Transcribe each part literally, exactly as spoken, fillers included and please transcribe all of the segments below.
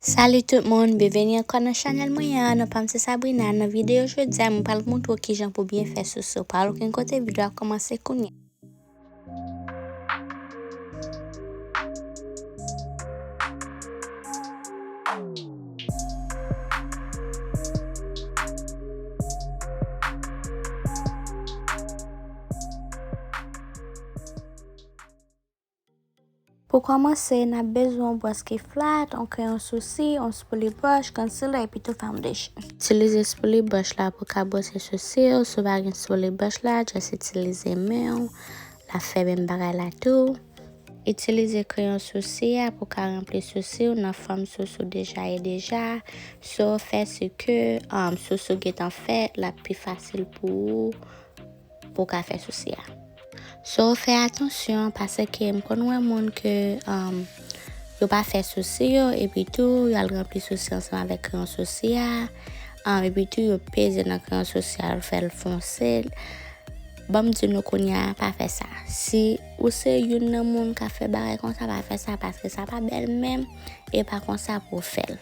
Salut tout moun, byenveni ankò nan chanèl mwen an. Non pa m se Sabrina. Nan videyo jodi a, mwen pral montre w kijan pou byen fè souse w. Pa al okenn kote, videyo a ap kòmanse kounye a. Pou kòmanse, n ap bezwen yon bwòs ki flat, yon kreyon sousi, yon spoolie brush, concealer, epi tou foundation. Itilize spoolie brush la pou w ka bwose sousi w. Si w pa gen spoolie brush la, just itilize men w. L ap fè menm bagay la tou. Itilize kreyon sousi a pou w ka ranpli sousi w nan fòm sousi w deja ye deja. Sa w fè, se ke, um, sousi w gentan fèt, l ap pi fasil pou ou pou w ka fè sousi a. So, fè atansyon, paske m konn wè moun ke, um, yo pa fè sousi yo, epi tou, y al ranpli sousi ansanm avèk kreyon sousi a, um, epi tou, yo peze nan kreyon sousi a, yo fè l fonse. Ban m di nou kounye a, pa fè sa. Si ou se youn nan moun k ap fè bagay konsa, pa fè sa, paske sa pa bèl menm, e pa konsa pou w fè l.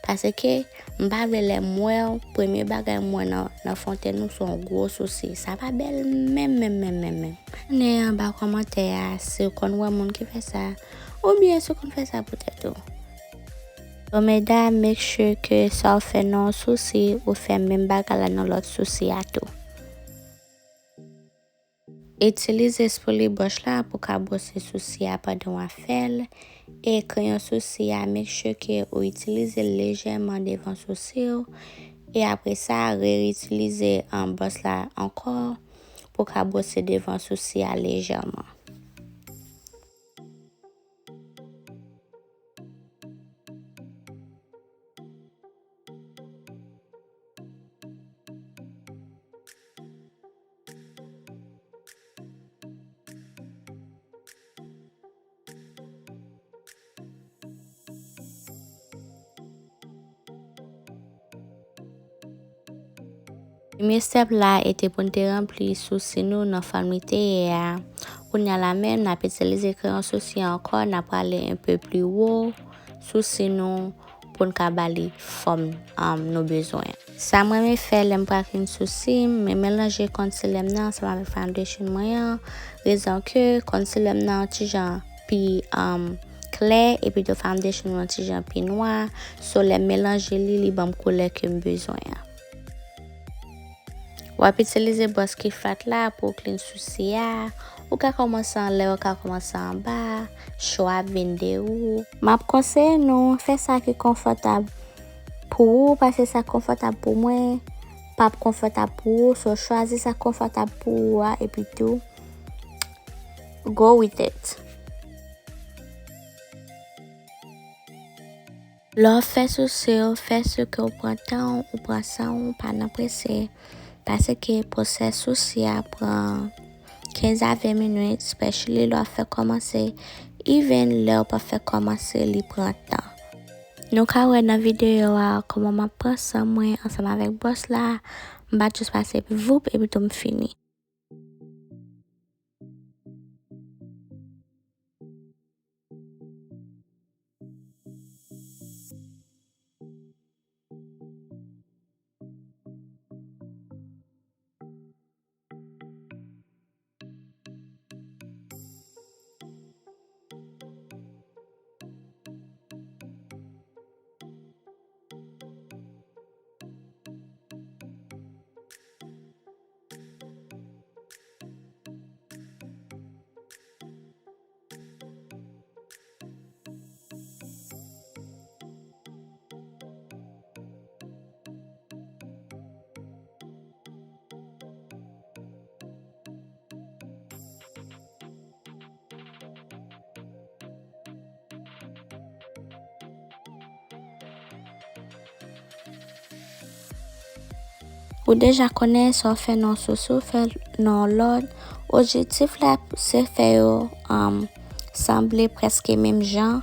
Paske m pa vle lè m wè w, premye bagay m wè nan, nan fontenn ou se yon gwo sousi. Sa pa bèl menm, menm, menm, menm, menm. Konnen anba kòmantè a si w konn wè moun ki fè sa, oubyen si w konn fè sa pou tèt ou. Bon, medam, make sure ke sa w fè nan yon sousi, ou fè menm bagay la nan lòt sousi a tou. Itilize spoolie brush la pou ka bwose sousi a pandan w ap fè l. E kreyon sousi a, make sure ke ou itilize l lejèman devan sousi w. E apre sa, reitilize, um, bwòs la ankò pou ka bwose devan sousi a lejèman. Premye step la, e te pou n te ranpli sousi nou nan fòm li te ye a. Kounye a la menm, n ap itilize kreyon sousi a ankò, n ap prale un peu plus haut sousi nou pou n ka ba li fòm, um, nou bezwen. Sa m renmen fè lè m pral clean sousi m, m melanje concealer m nan ansanm avèk foundation mwen an. Rezon ke concealer m nan yon ti jan pi, um, klè, epi tou foundation mwen yon ti jan pi nwa. So, lè m melanje li, li ban m koulè ke m bezwen an. W ap itilize bwòs ki flat la pou w clean sousi a. Ou ka kòmanse anlè, ou ka kòmanse anba. Chwa ap vin de ou. M ap konseye nou fè sa ki konfòtab pou ou, paske sa konfòtab pou mwen p ap konfòtab pou ou. So, chwazi sa konfòtab pou ou a, epi tou, go with it. Lè w fè sousi w, fè si ke w pran tan w, ou pran san w, pa nan prese. Paske pwosè sousi a pran kenz a ven minit, especially lè w ap fè kòmanse, even lè w p ap fè kòmanse, li pran tan. Nou ka wè nan videyo a kòman m ap pran san mwen ansanm avèk bwòs la, m pa jis pase voup epi tou m fini. Ou deja konnen sa w fè nan yon sousi, w fè l nan yon lòt. Objektif la se fè yo, um, sanble prèske menm jan.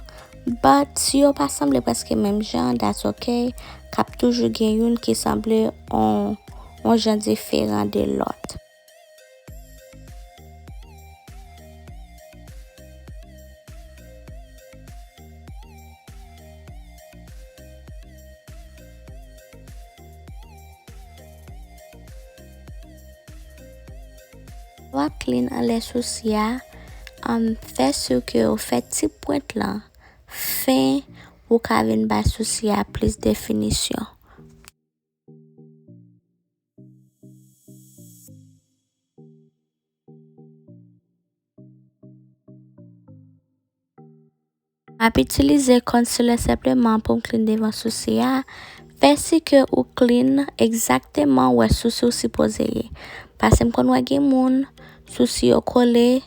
But si yo pa sanble prèske menm jan, that's okay. K ap toujou gen youn ki sanble on, on jan diferan de lòt. W ap clean anlè sousi a, um, fè si ke w fè ti pwent lan fen pou w ka vin bay sousi a plis definisyon. M ap itilize concealer senpleman pou m clean devan sousi a. Fè si ke ou clean egzakteman wè sousi w sipoze ye. Paske m konn wè gen moun, sousi yo kole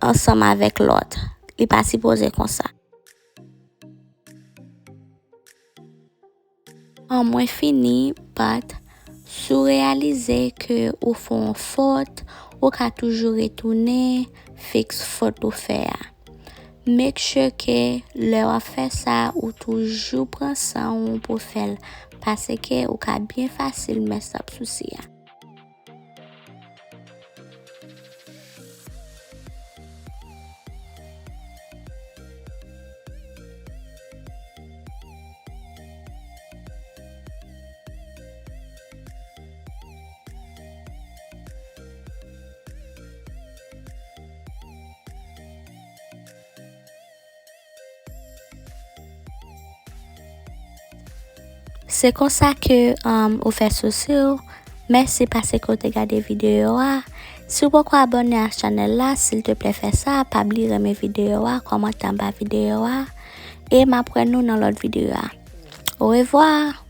ansanm avèk lòt. Li pa sipoze konsa. An, mwen fini, but si w reyalize ke ou fè yon fot, ou ka toujou retounen fiks fot ou fè a. Make sure ke lè w ap fè sa, ou toujou pran san w pou fè l, paske ou ka byen fasil mess up sousi a. Se konsa ke, um, ou fè sousi w. Mèsi paske w te gade videyo a. Si w poko abòne a chanèl la, silteplè fè sa, pa bliye renmen videyo a, kòmante anba videyo a. E m ap wè nou nan lòt videyo a. Orevwa!